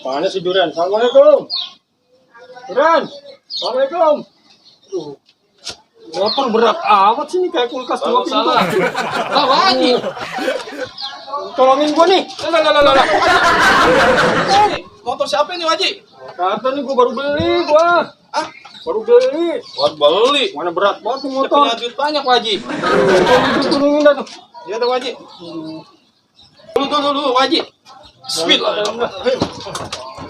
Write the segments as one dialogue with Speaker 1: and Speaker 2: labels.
Speaker 1: Mana si Duren? Assalamualaikum. Duren, assalamualaikum. Tuh, motor berat amat sih nih kayak kulkas dua pintu.
Speaker 2: Lah Waji,
Speaker 1: Tolongin gua nih.
Speaker 2: lah. Motor siapa ini Waji?
Speaker 1: Kata nih gua baru beli gua.
Speaker 2: Ah,
Speaker 1: Baru beli.
Speaker 2: buat beli.
Speaker 1: Mana berat banget tuh
Speaker 2: Saya
Speaker 1: motor.
Speaker 2: punya duit banyak Waji.
Speaker 1: Turunin dah tuh.
Speaker 2: Iya tuh Waji. Dulu Waji. Speed lah.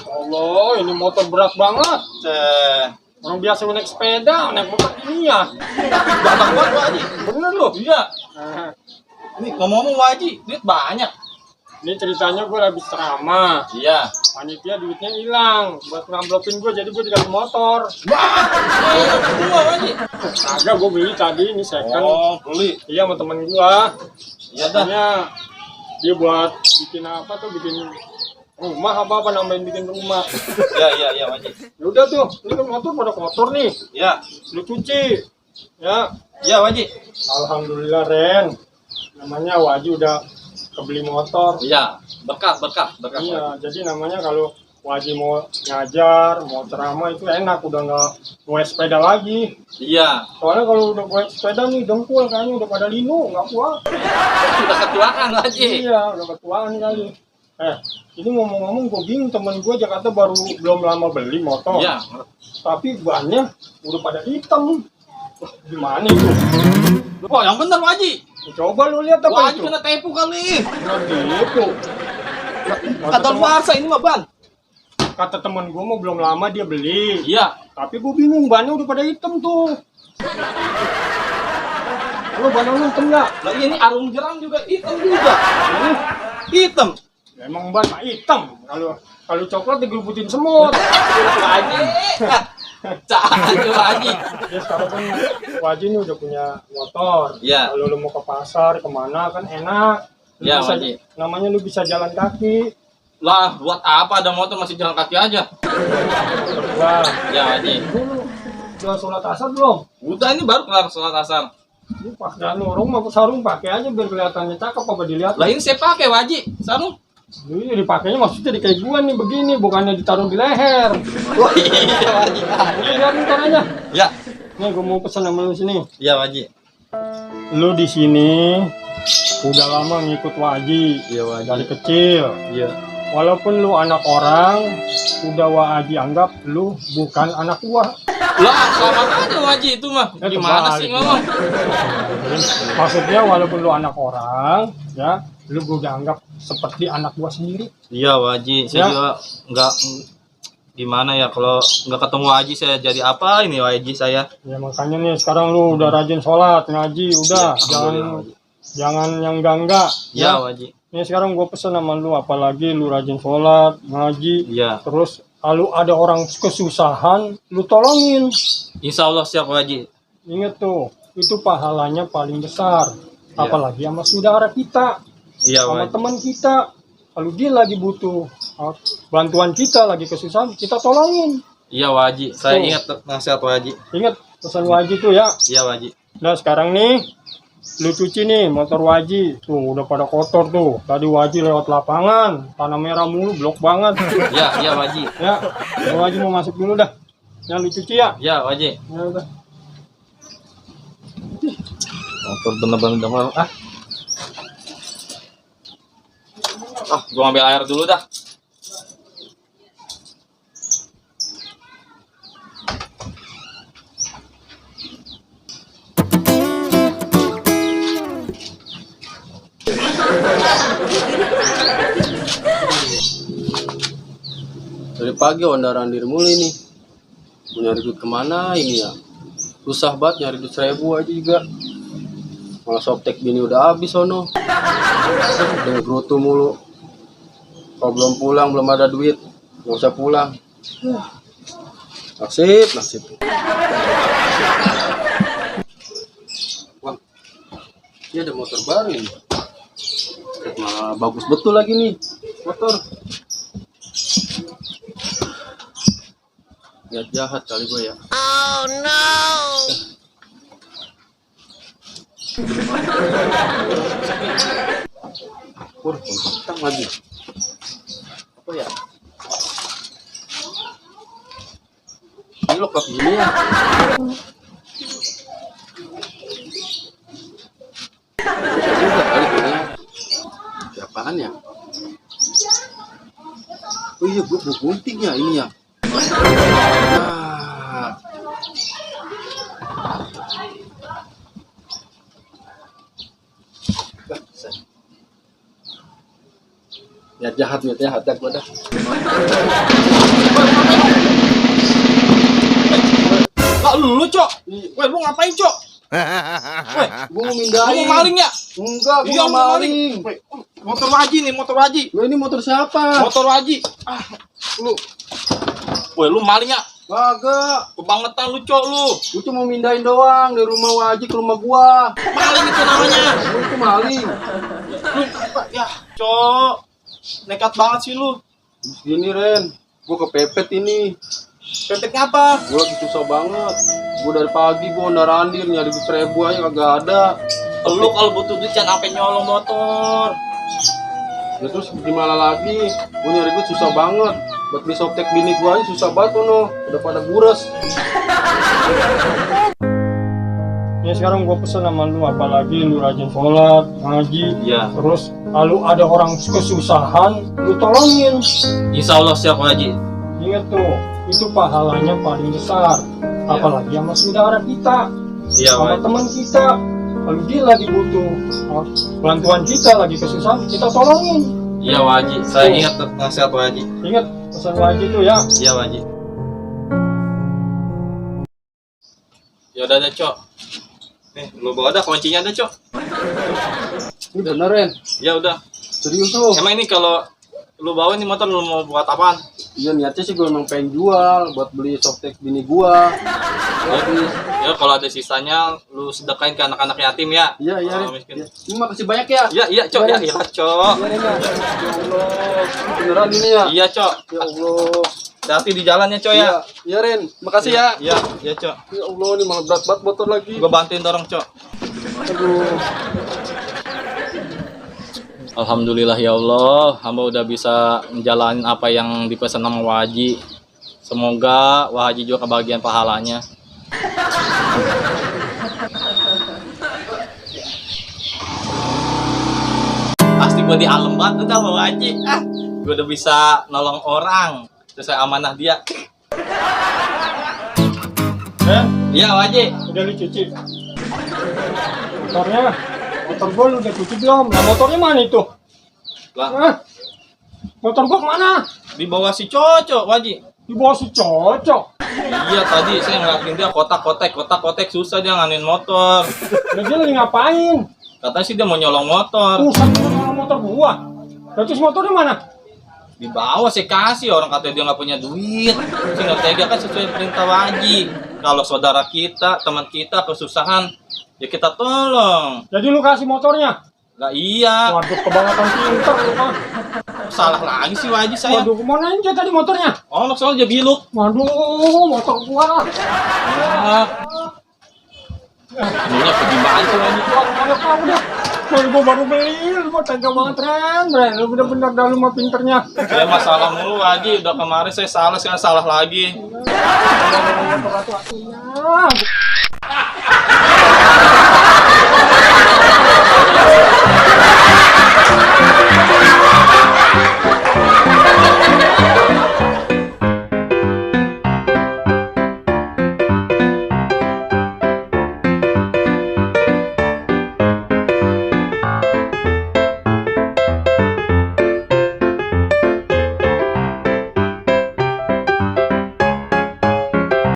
Speaker 1: Allah, ini motor berat banget.
Speaker 2: Ceh.
Speaker 1: Orang biasa naik sepeda, naik motor ini ya.
Speaker 2: Batang buat Waji.
Speaker 1: Bener loh.
Speaker 2: Iya.
Speaker 1: Nah,
Speaker 2: Ini ngomong-ngomong Waji, duit banyak.
Speaker 1: ini ceritanya gue habis ceramah.
Speaker 2: Iya.
Speaker 1: Panitia duitnya hilang. Buat ngamplopin gue, jadi gue dikasih motor.
Speaker 2: Wah, kedua Waji.
Speaker 1: Agak gue beli tadi, ini second.
Speaker 2: Oh, beli.
Speaker 1: Iya sama temen gue.
Speaker 2: Iya dah.
Speaker 1: Katanya dia buat bikin apa tuh, bikin rumah apa nambahin bikin rumah.
Speaker 2: Iya Waji.
Speaker 1: Ya udah tuh, ini kan motor pada kotor nih.
Speaker 2: Iya.
Speaker 1: Lu cuci. Ya,
Speaker 2: Iya Waji.
Speaker 1: alhamdulillah Ren. Namanya Waji udah kebeli motor.
Speaker 2: Iya. Berkah.
Speaker 1: Iya, jadi namanya kalau Waji mau ngajar, mau ceramah itu enak, udah nggak goes sepeda lagi.
Speaker 2: Iya.
Speaker 1: Soalnya kalau udah goes sepeda nih dengkul kayaknya udah pada linu, nggak kuat.
Speaker 2: Sudah ketuaan Waji.
Speaker 1: Iya, udah ketuaan kali. Ini ngomong-ngomong gue bingung, temen gue Jakarta baru belum lama beli motor.
Speaker 2: Iya.
Speaker 1: Tapi bannya udah pada hitam. Wah, gimana itu?
Speaker 2: Wah, yang bener Waji.
Speaker 1: Coba lu lihat apa
Speaker 2: Waji
Speaker 1: itu?
Speaker 2: kena tipu kali.
Speaker 1: Nah, gitu.
Speaker 2: Kata luarsa ini mah ban.
Speaker 1: Kata temen gue mau belum lama dia beli.
Speaker 2: Iya.
Speaker 1: Tapi gue bingung, bannya udah pada hitam tuh. Lu ban lu hitam nggak?
Speaker 2: Lah ini arum jeram juga hitam juga. Hitam.
Speaker 1: Ya, emang ban mah hitam. Kalau coklat digelubutin semut.
Speaker 2: Waji. Cahaya Waji.
Speaker 1: Ya sekarang kan Waji ini udah punya motor.
Speaker 2: Iya.
Speaker 1: Kalau lu mau ke pasar kemana kan enak. Lu
Speaker 2: Iya,
Speaker 1: bisa-
Speaker 2: Waji.
Speaker 1: Namanya lu bisa jalan kaki.
Speaker 2: Lah, buat apa ada motor masih jalan kaki aja?
Speaker 1: Wah,
Speaker 2: Ya Waji.
Speaker 1: lu udah sholat asar belum?
Speaker 2: Udah ini baru kelar sholat asar.
Speaker 1: Lu pakaian orang mau sarung pakai aja biar kelihatannya cakep apa dilihat.
Speaker 2: Lah ini saya pakai Waji. Sarung.
Speaker 1: Lu ini dipakainya maksudnya di kayak gua nih begini, bukannya ditaruh di leher.
Speaker 2: Wah, iya Waji.
Speaker 1: Ini lihat ntar aja.
Speaker 2: Ya.
Speaker 1: Nih gua mau pesan sama lu sini.
Speaker 2: Iya Waji.
Speaker 1: Lu di sini udah lama ngikut Waji.
Speaker 2: Iya Waji.
Speaker 1: Dari kecil.
Speaker 2: Iya.
Speaker 1: Walaupun lu anak orang, udah Waji anggap lu bukan anak gua.
Speaker 2: Lah, sama aja Waji itu mah.
Speaker 1: Ya,
Speaker 2: Gimana
Speaker 1: terbalik.
Speaker 2: sih ngomong?
Speaker 1: Maksudnya walaupun lu anak orang, ya, lu gua udah anggap seperti anak gua sendiri.
Speaker 2: Iya Waji,
Speaker 1: Ya.
Speaker 2: saya juga nggak gimana ya kalau nggak ketemu Waji saya jadi apa ini Waji saya?
Speaker 1: Ya makanya nih sekarang lu udah rajin sholat, ngaji, udah,
Speaker 2: Ya, alhamdulillah, Waji.
Speaker 1: jangan yang enggak.
Speaker 2: Iya Waji.
Speaker 1: Ini sekarang gue pesen sama lu, apalagi lu rajin sholat, ngaji,
Speaker 2: Iya.
Speaker 1: terus kalau ada orang kesusahan, lu tolongin.
Speaker 2: Insya Allah siap Waji.
Speaker 1: Ingat tuh, itu pahalanya paling besar.
Speaker 2: Iya.
Speaker 1: Apalagi sama saudara kita,
Speaker 2: Iya
Speaker 1: sama
Speaker 2: Waji.
Speaker 1: teman kita. Kalau dia lagi butuh bantuan kita, lagi kesusahan, kita tolongin.
Speaker 2: Iya Waji. Saya
Speaker 1: Tuh.
Speaker 2: ingat nasihat Waji.
Speaker 1: Ingat pesan Waji tuh ya.
Speaker 2: Iya Waji.
Speaker 1: Nah sekarang nih, lu cuci nih motor Waji. Tuh udah pada kotor tuh. Tadi Waji lewat lapangan, tanah merah mulu, blok banget.
Speaker 2: Iya Waji.
Speaker 1: Ya, Waji mau masuk dulu dah. Ya lu cuci ya.
Speaker 2: Iya Waji.
Speaker 1: Ya udah.
Speaker 2: Motor bener-bener udah ah. Gua ambil air dulu dah.
Speaker 3: Dari pagi ondaran diri mulu ini. Mau nyari duit kemana ini ya? Susah banget nyari duit 1.000 aja juga. Malah softtek bini udah habis sono. Dengan gerutu mulu. Kalau belum pulang, belum ada duit, nggak usah pulang. Nasib. Ini ada motor baru ini. Malah bagus betul lagi nih motor. Lihat jahat kali gue ya.
Speaker 4: Oh no.
Speaker 3: Wah, kontang lagi. Apa ya? Ini lo kaki ini ya. Juga kali kayaknya. Siapaan ya? Oh iya, gue mau gunting ya ini ya. Nah. Ya jahat nih, jahat dah gue dah.
Speaker 2: Lah lu Cok. Weh, lu ngapain Cok? Weh,
Speaker 3: Gue mau
Speaker 2: lu
Speaker 3: mindahin.
Speaker 2: mau maling ya?
Speaker 3: Enggak, gue
Speaker 2: Iya,
Speaker 3: mau
Speaker 2: lu mau
Speaker 3: maling.
Speaker 2: Weh, motor Waji nih, motor Waji.
Speaker 3: Gue ini motor siapa?
Speaker 2: Motor Waji. Lu. Weh, lu maling ya?
Speaker 3: Kagak.
Speaker 2: Kebangetan lu Cok lu.
Speaker 3: Gue cuma mau mindahin doang dari rumah Wajik ke rumah gua.
Speaker 2: Maling itu namanya.
Speaker 3: Gue itu maling.
Speaker 2: Lu ya, Cok. Nekat banget sih lu.
Speaker 3: Gini Ren, gue kepepet ini.
Speaker 2: Pepetnya apa?
Speaker 3: Gue lagi susah banget. Gue dari pagi gue ndarandir nyari duit 1.000 aja kagak ada.
Speaker 2: Lu kalau butuh duit jangan sampai nyolong motor.
Speaker 3: Ya terus gimana lagi? Gue nyari duit susah banget. Buat beli softtek bini gue aja susah banget no. Udah pada gures.
Speaker 1: Ya sekarang gue pesen sama lu, apalagi lu rajin sholat, ngaji,
Speaker 2: Iya.
Speaker 1: terus lalu ada orang kesusahan, lu tolongin.
Speaker 2: Insya Allah siap Waji.
Speaker 1: Ingat tuh, itu pahalanya paling besar. Apalagi sama saudara kita,
Speaker 2: Iya
Speaker 1: sama
Speaker 2: Waji.
Speaker 1: teman kita. Kalau dia lagi butuh bantuan kita, lagi kesusahan, kita tolongin.
Speaker 2: Iya Waji. Saya ingat nasihat Waji.
Speaker 1: Ingat pesan wajib tuh ya.
Speaker 2: Iya Waji. Ya udah Cok. Nih, lu bawa dah kuncinya ada Cok.
Speaker 3: Ini bener Ren,
Speaker 2: Ya udah.
Speaker 3: serius lu.
Speaker 2: Emang ini kalau lu bawa ini motor lu mau buat apaan?
Speaker 3: Iya niatnya sih gue emang pengen jual buat beli softtek bini gua. Habis.
Speaker 2: Ya kalau ada sisanya lu sedekahin ke anak-anak yatim ya.
Speaker 3: Iya iya
Speaker 2: Orang
Speaker 3: Ren.
Speaker 2: miskin.
Speaker 3: Iya. Terima kasih banyak ya.
Speaker 2: Iya Cok, ya iya Cok.
Speaker 3: Iya Ren ya. Ya Allah, beneran ini ya.
Speaker 2: Iya Cok.
Speaker 3: Ya Allah.
Speaker 2: Hati di jalannya Cok ya.
Speaker 3: Iya, iya Ren. Makasih ya.
Speaker 2: Iya, iya Cok.
Speaker 3: Ya Allah, ini malah berat banget motor lagi.
Speaker 2: Gua bantuin dorong Cok.
Speaker 3: Aduh.
Speaker 2: Alhamdulillah ya Allah, hamba udah bisa menjalani apa yang dipesan sama Waji. Semoga Waji juga kebagian pahalanya. Pasti gue dialem banget udah sama Waji. Gue udah bisa nolong orang, sesuai amanah dia. Iya Waji.
Speaker 1: Udah lu cuci motornya, motor gua lu udah cuci belum? Nah motornya mana itu?
Speaker 2: Lah,
Speaker 1: Hah? Motor gua kemana?
Speaker 2: di bawah si Cocok Waji.
Speaker 1: Di bawah si Cocok.
Speaker 2: Iya tadi saya ngeliatin dia kotak-kotak susah dia nganin motor.
Speaker 1: Nah, dia lagi ngapain?
Speaker 2: Katanya sih dia mau nyolong motor.
Speaker 1: Usah nyolong motor gua. Terus motornya mana?
Speaker 2: Di bawah saya kasih, orang katanya dia nggak punya duit. Saya nggak tega kan sesuai perintah Waji. Kalau saudara kita, teman kita kesusahan, ya kita tolong.
Speaker 1: Jadi lu kasih motornya?
Speaker 2: Lah iya,
Speaker 1: Waduh, kebangetan pinter lu mah.
Speaker 2: salah lagi sih Waji saya.
Speaker 1: Waduh, kemana aja tadi motornya?
Speaker 2: Oh, soalnya dia biluk.
Speaker 1: Waduh, motor gua.
Speaker 2: Ah, ininya pergi banget tuh Waji.
Speaker 1: Mana tahu dah. Gua baru beli, lu mah tega banget Ren. Lu bener-bener dah lu mah pinternya.
Speaker 2: Saya masalah mulu Waji, udah kemarin saya salah, sekarang salah lagi.
Speaker 1: Motor atuh-atuhnya.